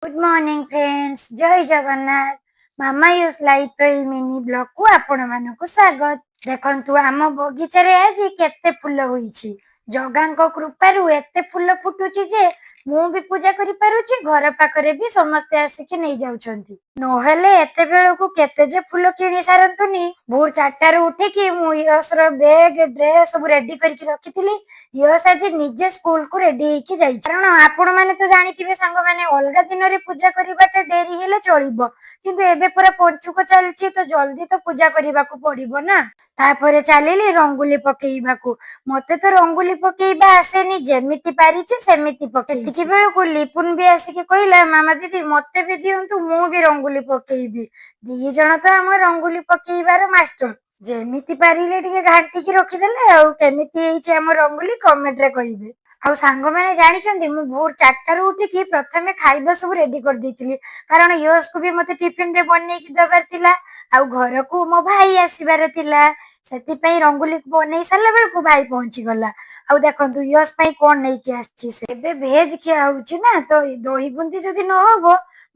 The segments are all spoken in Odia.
ଗୁଡ୍ ମର୍ଣ୍ଣିଂ ଫ୍ରେଣ୍ଡସ୍, ଜୟ ଜଗନ୍ନାଥ। ମାମା ୟୁସ୍ ଲାଇଫର ଏଇ ମିନି ବ୍ଲଗକୁ ଆପଣମାନଙ୍କୁ ସ୍ୱାଗତ। ଦେଖନ୍ତୁ, ଆମ ବଗିଚାରେ ଆଜି କେତେ ଫୁଲ ହୋଇଛି। ଜଗାଙ୍କ କୃପାରୁ ଏତେ ଫୁଲ ଫୁଟୁଛି ଯେ ମୁଁ ବି ପୂଜା କରିପାରୁଛି, ଘର ପାଖରେ ବି ସମସ୍ତେ ଆସିକି ନେଇଯାଉଛନ୍ତି। ନହେଲେ ଏତେବେଳକୁ କେତେ ଯେ ଫୁଲ କିଣି ସାରନ୍ତୁନି। ଭୋର 4ଟାରୁ ଉଠିକି ମୁଁ ୟସର ବେଗ, ଡ୍ରେସ ସବୁ ରେଡି କରିକି ରଖିଥିଲି। ୟସ ଆଜି ନିଜେ ସ୍କୁଲକୁ ରେଡି ହେଇକି ଯାଇଛି। କାରଣ ଆପଣ ମାନେ ତ ଜାଣିଥିବେ ସାଙ୍ଗମାନେ, ଅଲଗା ଦିନରେ ପୂଜା କରିବାଟା ଡେରି ହେଲେ ଚଳିବ, କିନ୍ତୁ ଏବେ ପୁରା ପଞ୍ଚୁକ ଚାଲିଛି, ତ ଜଲ୍ଦି ତ ପୂଜା କରିବାକୁ ପଡିବ ନା। ତାପରେ ଚାଲିଲି ରଙ୍ଗୁଲି ପକେଇବାକୁ। ମତେ ତ ରଙ୍ଗୁଲି ପକେଇବା ଆସେନି, ଯେମିତି ପାରିଛି ସେମିତି ପକେଇ। ଏତିକି ବେଳକୁ ଲିପୁନ ବି ଆସିକି କହିଲା, "ମାମା ଦିଦି, ମତେ ବି ଦିଅନ୍ତୁ, ମୁଁ ବି ରଙ୍ଗୁଲି ପକେଇବି।" ଦି ଜଣ ତ ଆମ ରଙ୍ଗୁଲି ପକେଇବାର ମାଷ୍ଟର। ଯେମିତି ପାରିଲେ ଟିକେ ଘାଣ୍ଟିକି ରଖିଦେଲେ। ଆଉ କେମିତି ହେଇଛି ଆମ ରଙ୍ଗୁଲି, କମେଣ୍ଟରେ କହିବେ। ଆଉ ସାଙ୍ଗମାନେ ଜାଣିଛନ୍ତି, ମୁଁ ଭୋର 4ଟାରୁ ଉଠିକି ପ୍ରଥମେ ଖାଇବା ସବୁ ରେଡି କରିଦେଇଥିଲି, କାରଣ ୟସକୁ ବି ମତେ ଟିଫିନରେ ବନେଇକି ଦବାର ଥିଲା ଆଉ ଘରକୁ ମୋ ଭାଇ ଆସିବାର ଥିଲା। ସେଥିପାଇଁ ରଙ୍ଗୁଲି ବନେଇ ସାରିଲା ବେଳକୁ ଭାଇ ପହଞ୍ଚିଗଲା। ଆଉ ଦେଖନ୍ତୁ, ୟସ ପାଇଁ କଣ ନେଇକି ଆସିଛି ସେ। ଏବେ ଭେଜ ଖିଆ ହଉଛି ନା, ତ ଦହି ବୁନ୍ଦି ଯଦି ନ ହବ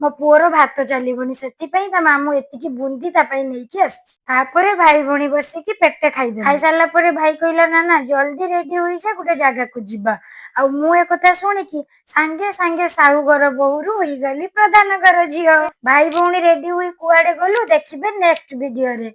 ମୋ ପୁଅର ଭାତ ଚାଲିବନି। ସେଥିପାଇଁ ତା ମାମୁଁ ଏତିକି ବୁନ୍ଦି ତା ପାଇଁ ନେଇକି ଆସିଛି। ତାପରେ ଭାଇ ଭଉଣୀ ବସିକି ପେଟେ ଖାଇଦେଲେ। ଖାଇସାରିଲା ପରେ ଭାଇ କହିଲା, "ନା ନା, ଜଲ୍ଦି ରେଡି ହୋଇଯା, ଗୋଟେ ଜାଗାକୁ ଯିବା।" ଆଉ ମୁଁ ଏକଥା ଶୁଣିକି ସାଙ୍ଗେ ସାଙ୍ଗେ ସାହୁ ଘର ବୋହୂରୁ ହୋଇଗଲି ପ୍ରଧାନ ଘର ଝିଅ। ଭାଇ ଭଉଣୀ ରେଡି ହୋଇ କୁଆଡେ ଗଲୁ, ଦେଖିବେ ନେକ୍ସଟ ଭିଡିଓରେ।